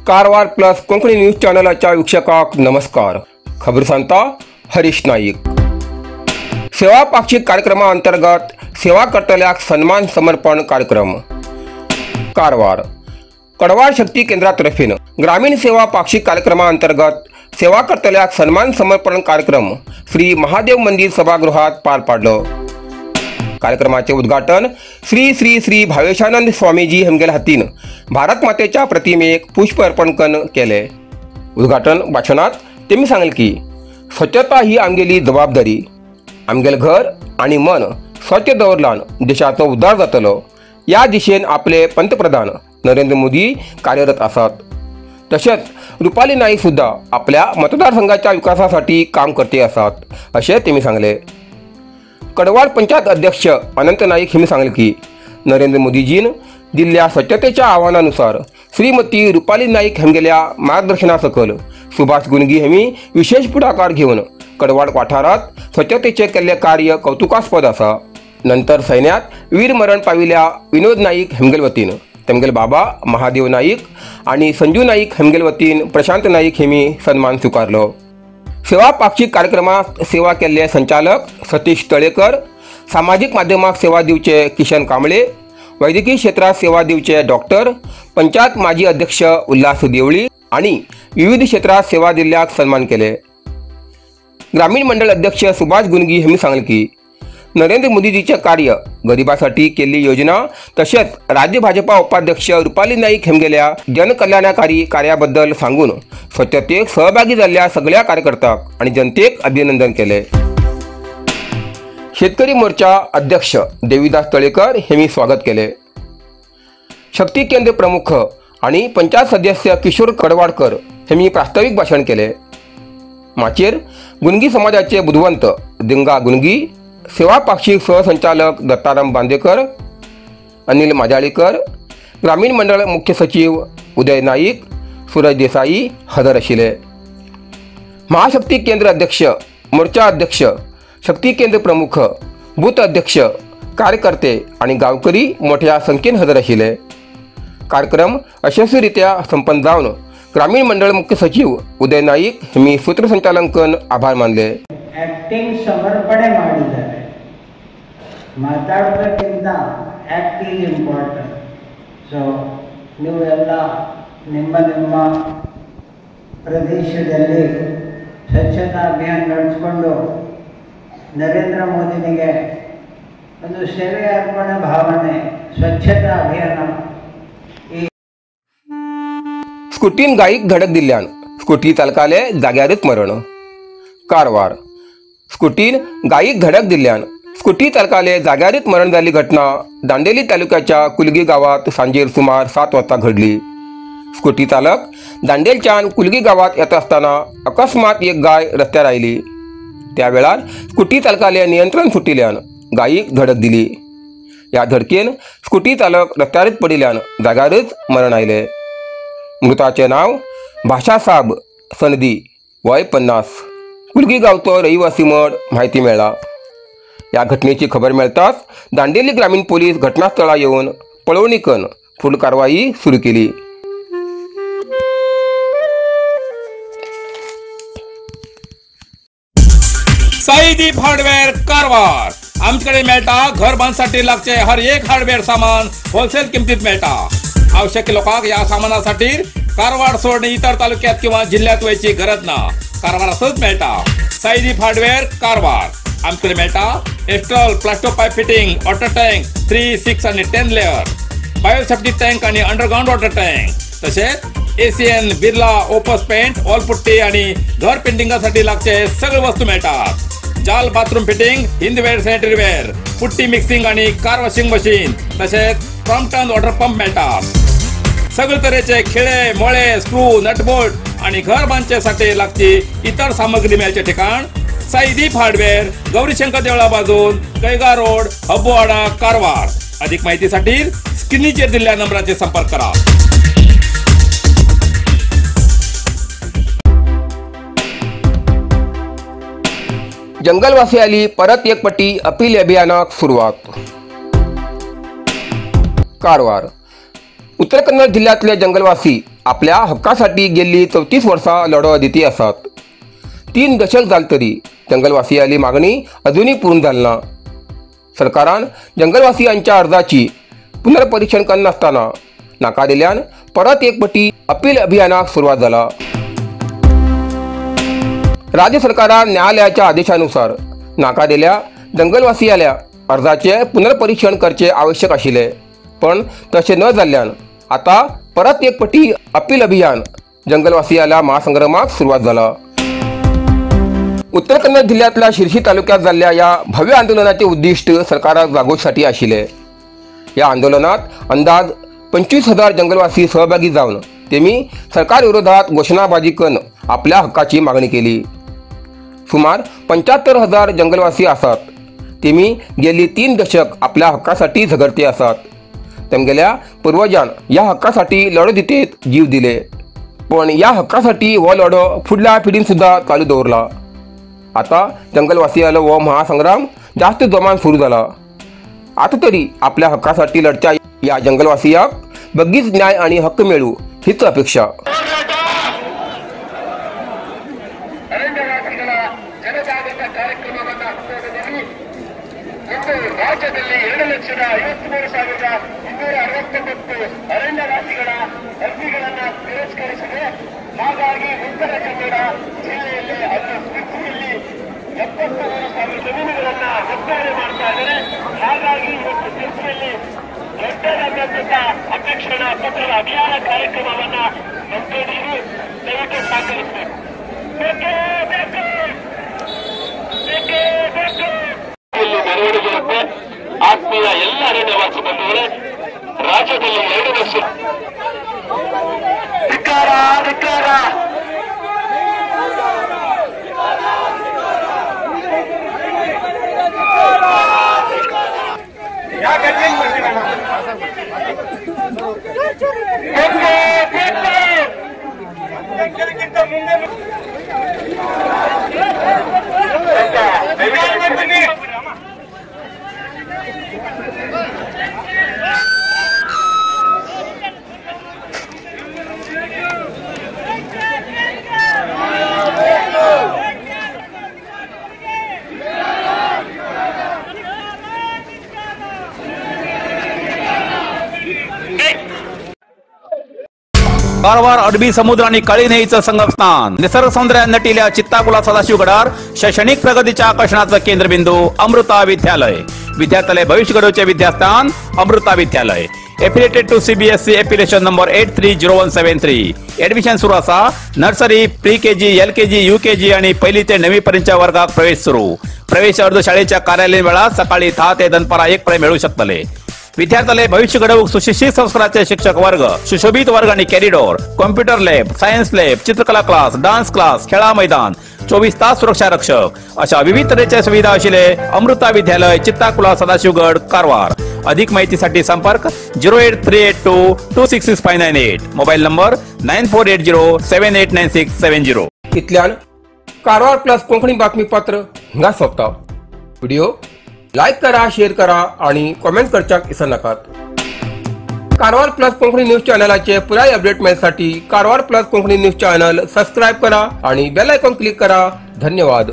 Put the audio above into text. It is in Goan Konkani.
कारवार प्लस कोंकणी न्यूज चॅनलाच्या वीक्षकांक नमस्कार। खबर सांगता हरीश नाईक। सेवा पाक्षिक कार्यक्रमा अंतर्गत सेवा करतल्याक सन्मान समर्पण कार्यक्रम। कारवार कडवार शक्ती केंद्रातर्फेन ग्रामीण सेवा पाक्षिक कार्यक्रमा अंतर्गत सेवा करतल्याक सन्मान समर्पण कार्यक्रम श्री महादेव मंदिर सभागृहात पार पाडलो। कार्यक्रमाचे उद्घाटन श्री श्री श्री भावेशानंद स्वामीजी हेमगेल हातीन भारत मातेच्या प्रतिमेक पुष्प अर्पण करून केले। उद्घाटन भाषणात तेमी सांगले की स्वच्छता ही आमगेली जबाबदारी, आमगेले घर आणि मन स्वच्छ दवरल्यान देशाचो उद्धार जातलो या दिशेन आपले पंतप्रधान नरेंद्र मोदी कार्यरत आसात। तसेच रुपाली नाईक सुद्धा आपल्या मतदारसंघाच्या विकासासाठी काम करते आसात असे तेमी सांगले। कडवाड पंचायत अध्यक्ष अनंत नाईक यांनी सांगले की नरेंद्र मोदीजीन दिल्ल्या स्वच्छतेच्या आव्हानानुसार श्रीमती रुपाली नाईक हेमगेल्या मार्गदर्शनासकल सुभाष गुंगी हेमी विशेष पुढाकार घेऊन कडवाड वाठारात स्वच्छतेचे केल्ले कार्य कौतुकास्पद आसा। नंतर सैन्यात वीरमरण पाविल्या विनोद नाईक हेमगेल वतीन तेमगेल बाबा महादेव नाईक आणि संजू नाईक हेमगेल वतीन प्रशांत नाईक हेमी सन्मान स्वीकारलो। सेवा पाक्षिक कार्यक्रमात सेवा केल्ले संचालक सतीश तळेकर, सामाजिक माध्यमाक सेवा दिवचे किशन कांबळे, वैद्यकीय क्षेत्रात सेवा दिवचे डॉक्टर, पंचायत माजी अध्यक्ष उल्हास देवळी आणि विविध क्षेत्रात सेवा दिल्ल्याक सन्मान केले। ग्रामीण मंडळ अध्यक्ष सुभाष गुंगी यांनी सांगले की नरेंद्र मोदीजीचे कार्य, गरिबांसाठी केलेली योजना तसेच राज्य भाजपा उपाध्यक्ष रुपाली नाईक हेमगेल्या जनकल्याणकारी कार्याबद्दल सांगून स्वच्छतेक सहभागी झालेल्या सगळ्या कार्यकर्त्यांक आणि जनतेक अभिनंदन केले। शेतकरी मोर्चा अध्यक्ष देवीदास तळेकर यांनी स्वागत केले। शक्ती केंद्र प्रमुख आणि पंचायत सदस्य किशोर कडवाडकर यांनी प्रास्ताविक भाषण केले। माचेर गुंगी समाजाचे बुधवंत दिंगा गुंगी, सेवा पाक्षिक सहसंचालक दत्ताराम बांदेकर, अनिल माजाळीकर, ग्रामीण मंडळ मुख्य सचिव उदय नाईक, सूरज देसाई हजर आशिल्ले। महाशक्ती केंद्र अध्यक्ष, मोर्चा अध्यक्ष, शक्ती केंद्र प्रमुख, बूथ अध्यक्ष, कार्यकर्ते आणि गावकरी मोठ्या संख्येन हजर आशिल्ले। कार्यक्रम यशस्वीरित्या संपन्न जावन ग्रामीण मंडळ मुख्य सचिव उदय नाईक यांनी सूत्रसंचालन करून आभार मानले। ಆಕ್ಟಿಂಗ್ ಸಮರ್ಪಣೆ ಮಾಡಿದ್ದಾರೆ. ಮಾತಾಡೋದಕ್ಕಿಂತ ಆ್ಯಕ್ಟ್ is important. So ನೀವೆಲ್ಲ ನಿಮ್ಮ ನಿಮ್ಮ ಪ್ರದೇಶದಲ್ಲಿ ಸ್ವಚ್ಛತಾ ಅಭಿಯಾನ ನಡೆಸಿಕೊಂಡು ನರೇಂದ್ರ ಮೋದಿನಿಗೆ ಒಂದು ಸೇವೆ ಅರ್ಪಣೆ ಭಾವನೆ ಸ್ವಚ್ಛತಾ ಅಭಿಯಾನ. ಈ स्कूटीन गायीक धडक दिल्ल्यान स्कूटी चालकाले जाग्यारच मरण। कारवार स्कूटीन गायीक धडक दिल्ल्यान स्कूटी चालकाले जाग्यारच मरण जाल्ली घटना दांडेली तालुक्याच्या कुलगी गावात सांजेर सुमार 7 वाजता घडली। स्कूटी चालक दांडेलच्यान कुलगी गावात येता आसतना अकस्मात एक गाय रस्त्यार आयली। त्या वेळार स्कूटी चालकाले नियंत्रण सुटिल्ल्यान गायीक धडक दिली। ह्या धडकेन स्कूटी चालक रस्त्यारच पडिल्ल्यान जाग्यारच मरण आयले। मृताचे नाव भाषासाब सनदी, वय 50, कुलगी गावचो रहिवासी म्हण म्हायती मेळ्ळा। ह्या घटनेची खबर मेळताच दांडेली ग्रामीण पोलीस घटनास्थळार येवन पळोवणी करून फुडली कारवाई सुरू केली। साईदीप हार्डवेअर कारवार आमच्याकडे मेळटा घर बांधसाठी लागचे हर एक हार्डवेअर सामान होलसेल किमतीत मेळटा। आवश्यक लोकांक या सामानासाठी कारवार सोडून इतर तालुक्यात किंवा जिल्ह्यात वयची गरज ना, कारवारातच मेळटा। साईदीप हार्डवेअर कारवार आमच्याकडे मेळटा Astral plasto pipe fitting, water tank 3, 6 आणि 10 लेअर, बायोसेफ्टी टँक आणि अंडरग्राउंड वॉटर टँक, तसेच Asian, Birla, Opus paint, wall putty आणि घर पेंटिंगासाठी लागचे सगळे वस्तू मिळतात। जाल bathroom fitting, Hindware sanitary ware, putty mixing आणि कार वॉशिंग मशीन, तसेच क्रॉम्पटन वॉटर पंप मिळतात। सगळे तऱ्हेचे खिळे, मोळे, स्क्रू, नटबोल्ट आणि घर बांधण्यासाठी लागची इतर सामग्री मिळायचे ठिकाण साईदीप हार्डवेअर, गौरीशंकर देवळा बाजून, कैगा रोड, हब्बोवाडा, कारवार। अधिक माहितीसाठी स्क्रीनवर दिलेल्या नंबराचे संपर्क करा। जंगलवासियांली परत एक पटी अपील अभियानाक सुरवात। कारवार उत्तर कन्नड जिल्ह्यातले जंगलवासी आपल्या हक्कासाठी गेल्ली 34 वर्सां लढो दिती आसात। 3 दशक जाल तरी जंगलवासियांली मागणी अजूनही पूर्ण जाली ना। सरकारान जंगलवासियांच्या अर्जाची पुनर्परीक्षण करनासतना नाकारिल्ल्यान परत एक पटी अपील अभियानाक सुरवात जाला। राज्य सरकारान न्यायालयाच्या आदेशानुसार नाकारिल्ल्या जंगलवासियांल्या अर्जाचे पुनर्परीक्षण करचे आवश्यक आशिल्ले, पण तशें न जाल्ल्यान आता परत एक पटी अपील अभियान जंगलवासियांल्या महासंग्रामाक सुरवात जाला। उत्तर कन्नड जिल्ह्यातल्या शिरशी तालुक्यात जाल्ल्या या भव्य आंदोलनाचे उद्दिष्ट सरकाराक जागोवसाठी आशिल्ले। या आंदोलनात अंदाज 25,000 जंगलवासी सहभागी जावन तेमी सरकार विरोधात घोषणाबाजी करून आपल्या हक्काची मागणी केली। सुमार 75,000 जंगलवासी आसात, तेमी गेली 3 दशक आपल्या हक्कासाठी झगडते आसात। तेमगेल्या पूर्वजान या हक्कासाठी लढो दितेत जीव दिले, पण या हक्कासाठी हो लढो फुडल्या पिढीन सुद्धा चालू दवरला। आता जंगलवासियांलो हो महासंग्राम जास्त जोमान सुरू जाला। आता तरी आपल्या हक्कासाठी लढच्या या जंगलवासियाक बगीच न्याय आणि हक्क मेळू हीच अपेक्षा। ರಾಜ್ಯದಲ್ಲಿ 2,53,269 ಅರಣ್ಯವಾಸಿಗಳ ಅರ್ಜಿಗಳನ್ನು ತಿರಸ್ಕರಿಸಿದೆ. ಹಾಗಾಗಿ ಉತ್ತರ ಕನ್ನಡ ಜಿಲ್ಲೆಯಲ್ಲಿ ಅಲ್ಲಿ ಸಿರ್ಸಿಯಲ್ಲಿ 73,000 ಜಮೀನುಗಳನ್ನ ಒತ್ತಾಯ ಮಾಡ್ತಾ ಇದ್ದಾರೆ. ಹಾಗಾಗಿ ಇವತ್ತು ಸಿರ್ಸಿಯಲ್ಲಿ ದೊಡ್ಡದಾದಂತ ಅಧ್ಯಕ್ಷರ ಪತ್ರದ ಅಭಿಯಾನ ಕಾರ್ಯಕ್ರಮವನ್ನ ಹಮ್ಮಿಕೊಂಡಿದ್ದೀವಿ. ದಯವಿಟ್ಟು ಸಹಕರಿಸಬೇಕು. ಮೆರವಣಿಗೆ ಇರುತ್ತೆ. ಆತ್ಮೀಯ ಎಲ್ಲ ಅರಣ್ಯವಾಸಿ ಬಂಧುಗಳೇ, ರಾಜ್ಯದಲ್ಲಿ 2 ಲಕ್ಷ ಧಿಕ್ಕಾರ ಧಿಕ್ಕಾರ कारवार अरबी समुद्र आणि काळी न्हंयेचं संगमस्थान, निसर्ग सौंदर्यात नटिल्या चित्ताकुला सदाशिवगडार शैक्षणिक प्रगतीच्या आकर्षणाचं केंद्रबिंदू अमृता विद्यालय. विद्यार्थ्यालय भविष्य घडवचे विद्यास्थान Amrita Vidyalaya. Affiliated to CBSE affiliation number 830173. Admission सुरू असा. Nursery, pre KG, LKG, UKG आणि पहिली ते 9वी पर्यंतच्या वर्गात प्रवेश सुरू. प्रवेश अर्ज शाळेच्या कार्यालयीन वेळात सकाळी 10 ते दनपारा 1 पर्यंत मिळू शकतले. विद्यार्थ्यालय भविष्य घडवूक सुशिक्षित संस्काराचे शिक्षक वर्ग, सुशोभित वर्ग आणि corridor, computer lab, science lab, चित्रकला क्लास, डान्स क्लास, खेळा मैदान, 24 तास सुरक्षा रक्षक अशा विविध तऱ्हेच्या सुविधा आशिल्ले अमृता विद्यालय, चित्ताकुला, सदाशिवगड, कारवार. अधिक माहितीसाठी संपर्क 08382 266598, मोबाईल नंबर 9480 789670. इतल्यान कारवार प्लस कोंकणी बातमीपत्र हिंगा सोंपता. व्हिडिओ लायक करा, शेअर करा आणि कॉमेंट करच्याक विसर नाकात. कारवार प्लस कोंकणी न्यूज चॅनलाचे पुराय update मेळसाठी Karwar plus Konkani news channel subscribe करा आणि बेल आयकॉन क्लिक करा. धन्यवाद.